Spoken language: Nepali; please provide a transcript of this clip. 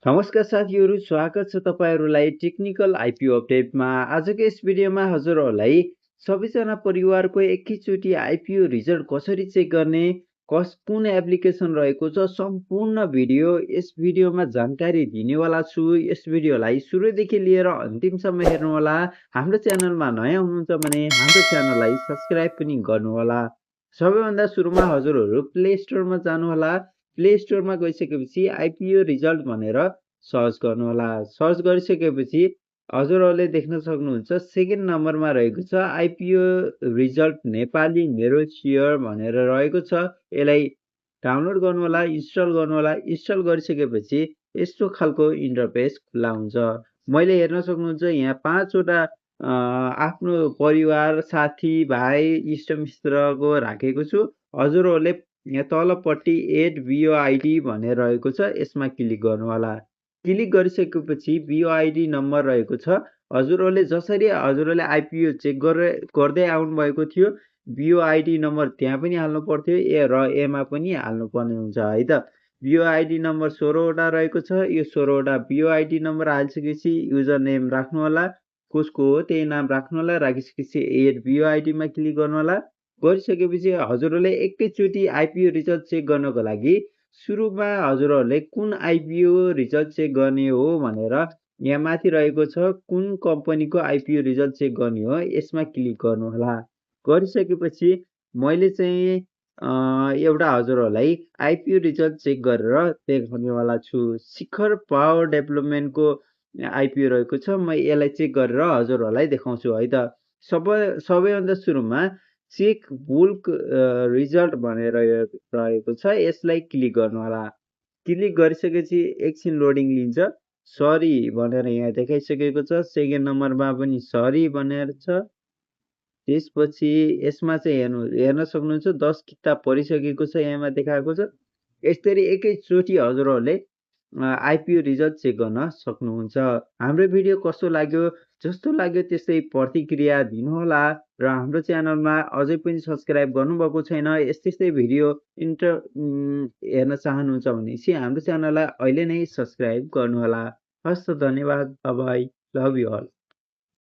नमस्कार साथीहरू, स्वागत छ तपाईँहरूलाई टेक्निकल आइपिओ अपडेटमा। आजको यस भिडियोमा हजुरहरूलाई सबैजना परिवारको एकैचोटि आइपिओ रिजल्ट कसरी चेक गर्ने, कुन एप्लिकेसन रहेको छ, सम्पूर्ण भिडियो यस भिडियोमा जानकारी दिनेवाला छु। यस भिडियोलाई सुरुदेखि लिएर अन्तिमसम्म हेर्नुहोला। हाम्रो च्यानलमा नयाँ हुनुहुन्छ भने हाम्रो च्यानललाई सब्सक्राइब पनि गर्नुहोला। सबैभन्दा सुरुमा हजुरहरू प्ले स्टोरमा जानुहोला। प्ले स्टोरमा गइसकेपछि आइपिओ रिजल्ट भनेर सर्च गर्नुहोला। सर्च गरिसकेपछि हजुरहरूले देख्न सक्नुहुन्छ सेकेन्ड नम्बरमा रहेको छ आइपिओ रिजल्ट नेपाली मेरो सेयर भनेर रहेको छ। यसलाई डाउनलोड गर्नुहोला, इन्स्टल गर्नुहोला। इन्स्टल गरिसकेपछि यस्तो खालको इन्टरफेस खुला हुन्छ। मैले हेर्न सक्नुहुन्छ यहाँ 5वटा आफ्नो परिवार, साथी, भाइ, इष्टमित्रको राखेको छु। हजुरहरूले यहाँ तलपट्टि एड बिओआइडी भनेर रहेको छ, यसमा क्लिक गर्नुहोला। क्लिक गरिसकेपछि बिओआइडी नम्बर रहेको छ। हजुरहरूले जसरी हजुरहरूले आइपिओ चेक गर्दै आउनुभएको थियो, बिओआइडी नम्बर त्यहाँ पनि हाल्नु पर्थ्यो र एमा पनि हाल्नुपर्ने हुन्छ है त। बिओआइडी नम्बर 16वटा रहेको छ। यो 16वटा बिओआइडी नम्बर हालिसकेपछि युजर नेम राख्नुहोला, कसको हो त्यही नाम राख्नुहोला। राखिसकेपछि एड बिओआइडीमा क्लिक गर्नुहोला। गरिसकेपछि हजुरहरूले एकैचोटि आइपिओ रिजल्ट चेक गर्नको लागि सुरुमा हजुरहरूले कुन आइपिओ रिजल्ट चेक गर्ने हो भनेर यहाँ माथि रहेको छ कुन कम्पनीको आइपिओ रिजल्ट चेक गर्ने हो, यसमा क्लिक गर्नुहोला। गरिसकेपछि मैले चाहिँ एउटा हजुरहरूलाई आइपिओ रिजल्ट चेक गरेर देखाउनेवाला छु। शिखर पावर डेभलपमेन्टको आइपिओ रहेको छ। म यसलाई चेक गरेर हजुरहरूलाई देखाउँछु है त। सबैभन्दा सुरुमा चेक बुल्क रिजल्ट भनेर रहेको छ, यसलाई क्लिक गर्नुहोला। क्लिक गरिसकेपछि एकछिन लोडिङ लिन्छ। सरी भनेर यहाँ देखाइसकेको छ। सेकेन्ड नम्बरमा पनि सरी भनेर छ। त्यसपछि यसमा चाहिँ हेर्न सक्नुहुन्छ 10 किताब परिसकेको छ, यहाँमा देखाएको छ। यसरी एकैचोटि हजुरहरूले आइपिओ रिजल्ट चेक गर्न सक्नुहुन्छ। हाम्रो भिडियो कस्तो लाग्यो, जस्तो लाग्यो त्यस्तै प्रतिक्रिया दिनुहोला र हाम्रो च्यानलमा अझै पनि सब्सक्राइब गर्नुभएको छैन, यस्तै भिडियो हेर्न चाहनुहुन्छ भनेपछि हाम्रो च्यानललाई अहिले नै सब्सक्राइब गर्नुहोला। हस् त, धन्यवाद। Bye, love you all.